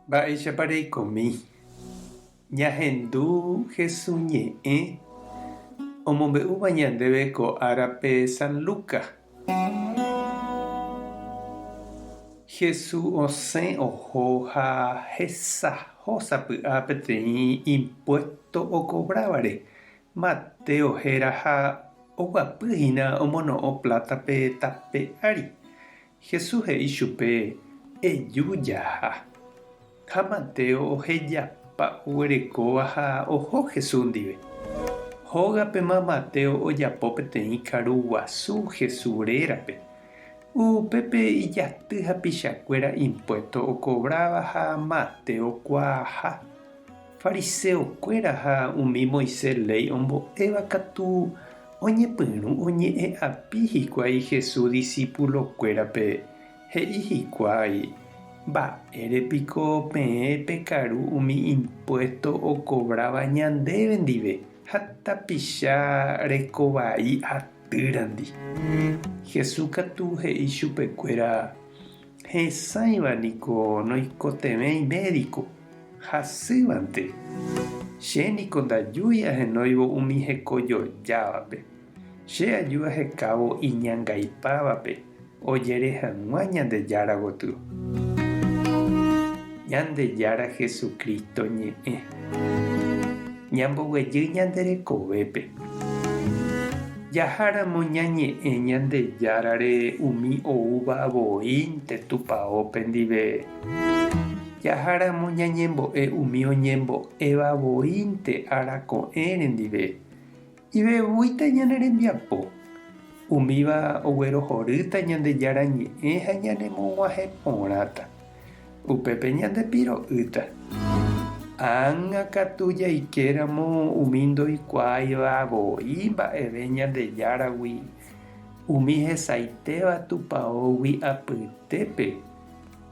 Mba'éichapa reikomi? Ñahendu Hesu ñe'ẽ omombe'úva ñandéve ko árape San Lucas. Hesu osẽ oho ha hesaho sapy'a peteĩ impuésto okovrávare Mateo héra ha oguapy hína omono'õ pláta pe tape ári. Jesús he'i chupe, Eju jaha. Ha Mateo ohejapa oguerekóva ha oho Jesús ndive. Hógapema Mateo ojapo peteĩ karu guasu Jesús rérape. Upépe ijaty hapichakuéra impuésto okovráva ha Mateo kuaaha. Fariseokuéra ha umi Moisés léi ombo'éva katu oñepyrũ oñe'ẽ'api hikuái Jesús disipulokuérape, he'i hikuái, Mba'ére piko peẽ pekaru umi impuésto okovráva ñandéve ndive ha tapicha rekovai atýrandi? Jesús katu he'i chupekuéra, Hesãiva niko noikotevẽi médiko, hasývante. Che niko ndajúi ahenóivo umi hekojojávape. Che aju ahekávo iñangaipávape ojere hag̃ua Ñandejára gotyo. Ñandejára Jesucristo ñe'ẽ. Ñamboguejy ñande rekovépe. Jaháramo ñañe'ẽ Ñandejárare umi oúva voínte tupaópe ndive. Jaháramo ñañembo'e umi oñembo'éva voínte ára ko'ẽre ndive, ivevúita ñane rembiapo. Umíva oguerohorýta Ñandejára ñe'ẽ ha ñanemog̃uahẽ porãta. Upépe ñandepiro'ýta. Ág̃a katu jaikéramo umi ndoikuaáiva voi mba'eve Ñandejáragui, umi hesaitéva tupaógui apytépe,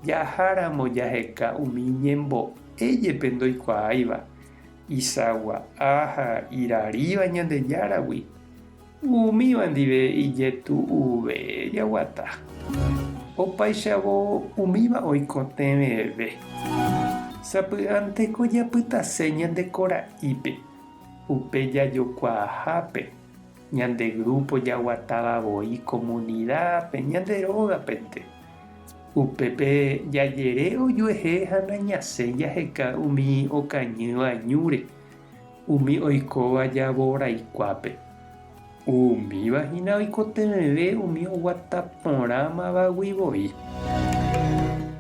jaháramo jaheka umi ñembo'e jepe ndoikuaáiva, isagua'a ha iraríva Ñandejáragui, Umíva ndive ijetu'uve jaguata. Opáichavo umíva oikotevẽve. Sapy'ánteko japytase ñande kora'ípe, upe jajokuaahápe, ñande grúpo jaguatáva voi komunidápe, ñande rógapente. Upépe jajere ojuehe ha nañasẽ jaheka umi okañýva ñúre. Umi oikóva javoraikuápe. Umíva hína oikotevẽve umi oguata porãmavagui voi.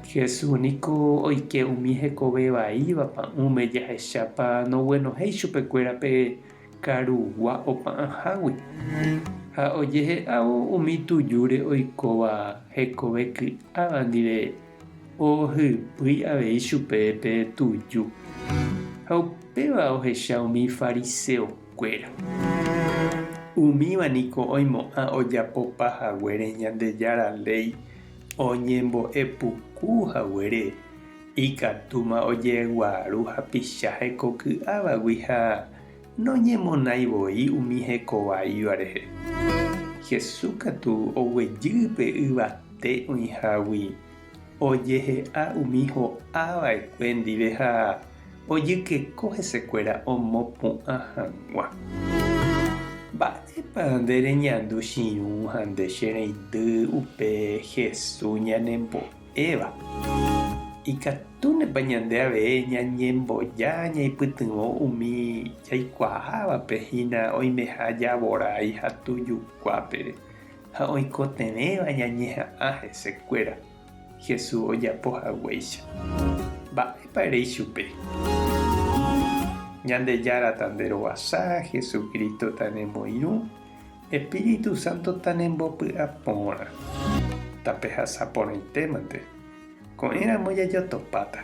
Jesús niko oike umi hekove vaíva pa'ũme jahechápa noguenohéi chupekuéra pe karugua opa'ãhágui. Ha ojehe'ávo umi tujúre oikóva hekove ky'áva ndive Ohypýi avei chupe pe tuju, ha upéva ohecha umi fariseokuéra. Umíva niko oimo'ã ojapopa haguére Ñandejára léi oñembo'e puku haguére, ikatúma ojeguaru hapicha hekoky'ávagui ha noñemonái voi umi hekovaíva rehe. Jesús katu oguejy pe yvate. Te oĩhágui ojehe'a umi ho'a va'ekue ndive ha ojykeko hesekuéra omopu'ã hag̃ua. Mba'épa nde reñandu chiũ ha nde che reindy upe Jesús ñanembo'éva? Ikatúnepa ñande avei ñañemboja ñaipytyvõ umi jaikuaávape hína oimeha javorái ha tujukuápe? Ha oikotevẽva ñañeha'ã hesekuéra, Jesús ojapo haguéicha. Mba'épa ere ichupe? Ñandejára tanderovasa, Jesucristo tanemoirũ, Espíritu Santo tanembopy'a porã. Tapehasa porãitémante. Ko'ẽramo jajotopáta.